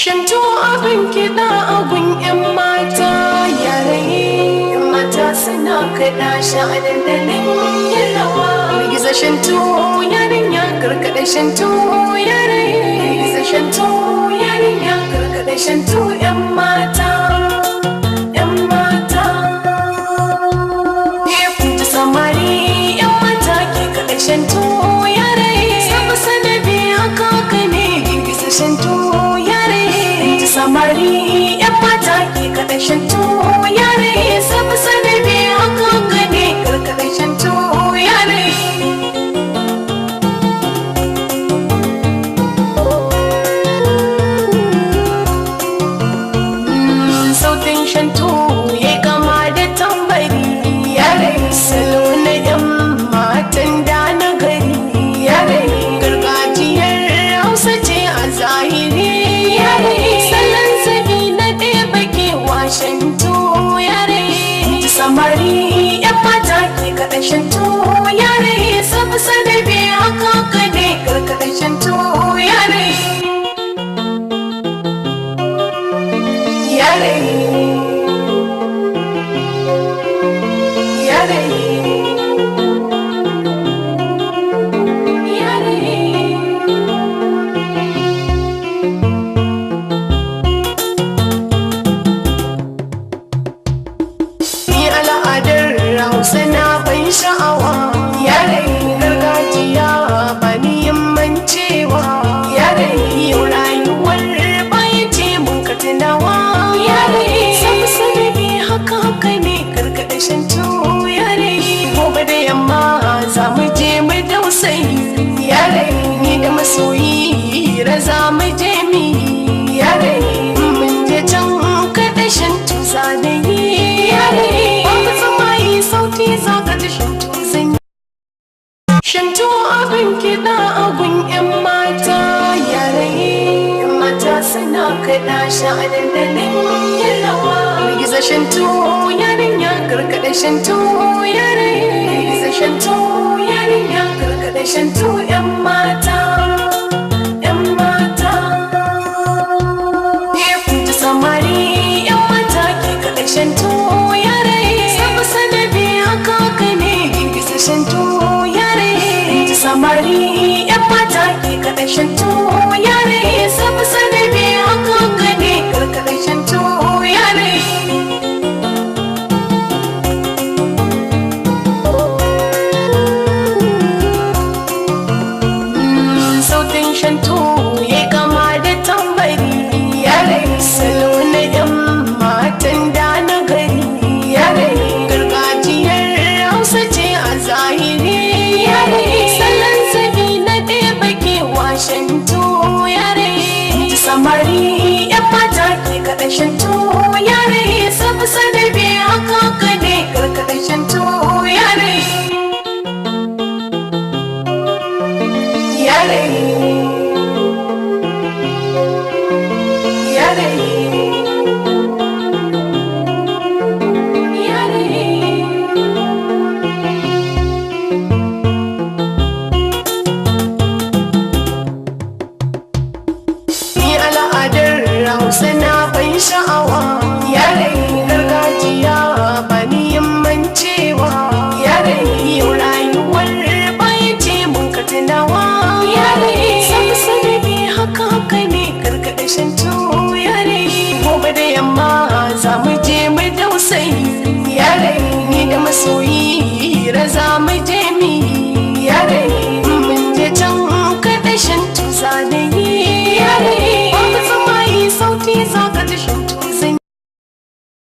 Shantu abin kiɗa a gun 'yan mata yaraye. Mata suna kaɗa shi a dandalin yin rawa. Girgiza shantu yarinya, karkaɗa shantu yaraye. Girgiza shantu yarinya, karkaɗa shantu 'yan mata. 'Yan mata. Ji samari 'yan mata ke kaɗa shantu yaraye. Sabu sanabi haka haka ne, girgiza shantu yaraye. Ji samari 'yan mata ke kaɗa shantu yaraye. Sabu sanabi haka haka ne, karkaɗa shantu yaraye. Sautin shantu ya kama da tambari yare, salo na yan matan da na gari yare, gargajiyar Hausa ce a zahiri yare, salon zabi na ɗaya bake washantu yare. Ji samari yan mata ke kaɗa shantu yare, sabu sanabi haka haka ne, karkaɗa shantu yare. Yare, yare, yare. Ni al'adar Hausa na ban sha'awa yare, gargajiya ba ni yammancewa yare, yau rayuwar baya ce mun ka tunawa yare, sabu sanabi haka haka ne, karkaɗa shantu yare. Gobe da yamma za mu je mu dausayi yare, ni da masoyi hira za mu je mi yare, mun je can kaɗa shantu za da yi yare, babu tsammayi sauti za ka ji shantu zan yi. Shantu abin kiɗa a gun 'yan mata yare, mata suna kaɗa shi a dandalin yin rawa. Girgiza shantu yarinya, karkaɗa shantu yare. Girgiza shantu yarinya, karkaɗa shantu 'yan mata. 'Yan mata. Ji samari 'yan mata ke kaɗa shantu yare, sabu sanabi haka haka ne, girgiza shantu yare. Ji samari 'yan mata ke kaɗa shantu yare, sabu sanabi haka haka ne, karkaɗa shantu yare. Sautin shantu ya kama da tambari yare, salo na yan matan da na gari yare, gargajiyar Hausa ce a zahiri yare, salon zabi na ɗaya bake washantu yare. Ji samari yan mata ke kaɗa shantu yare, sabu sanabi haka haka ne, karkaɗa shantu yare. Yare, yare, yare. Ni al'adar Hausa na ban sha'awa yare, gargajiya ba ni yammancewa yare, yau rayuwar baya ce mun ka tunawa yare, sabu sanabi haka haka ne, karkaɗa shantu yare. Gobe da yamma za mu je mu dausayi yare, ni da masoyi hira za mu je.